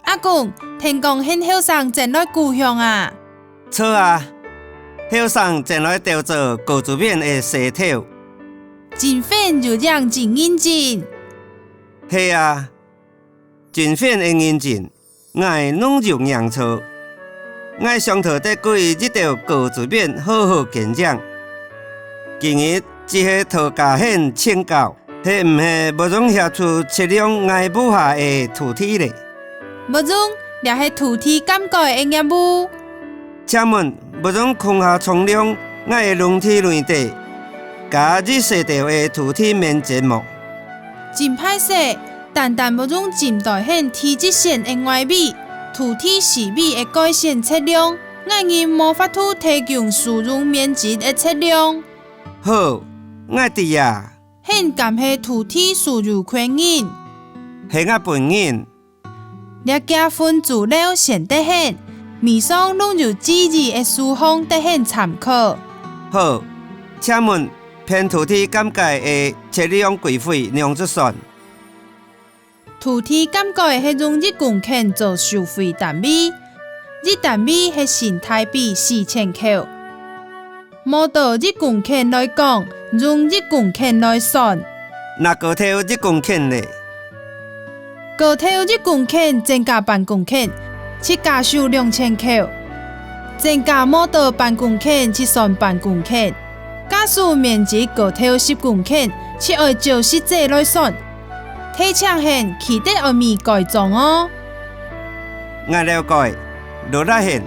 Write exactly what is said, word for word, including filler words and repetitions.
阿公，聽講你後生轉來故鄉啊？著啊，後生轉來調查高竹面个事頭。真歡喜有恁認真。係啊，真歡喜个認真，𠊎攏有研究。𠊎想討得歸一兜高竹面好好經營。今日只係討嘉兄請教， 係毋係無容協助測量𠊎屋下个土地咧？無容，這係土地鑑界个業務。請問，無容共下丈量𠊎个農地內底，加一細兜个土地面積無？真歹勢，單單無容針對你地籍線个外圍、土地四圍个界線測量，𠊎人無法度提供使用面積个測量。好，𠊎知啊。 你敢係土地所有權人？係𠊎本人。這幾份資料先得你，尾上攏有注意个事項得你參考。好，請問，辦土地鑑界个測量規費仰子算？ 土地鑑界係用一公頃做收費單位，一單位係新臺幣四千箍。無到一公頃來講，用一公頃來算。若過頭一公頃咧？過頭一公頃增加半公頃，就加收兩千箍。增加無到半公頃就算半公頃。假使面積過頭十公頃，就愛照實際來算。 提醒你記得愛買界章喔。𠊎了解，勞力你，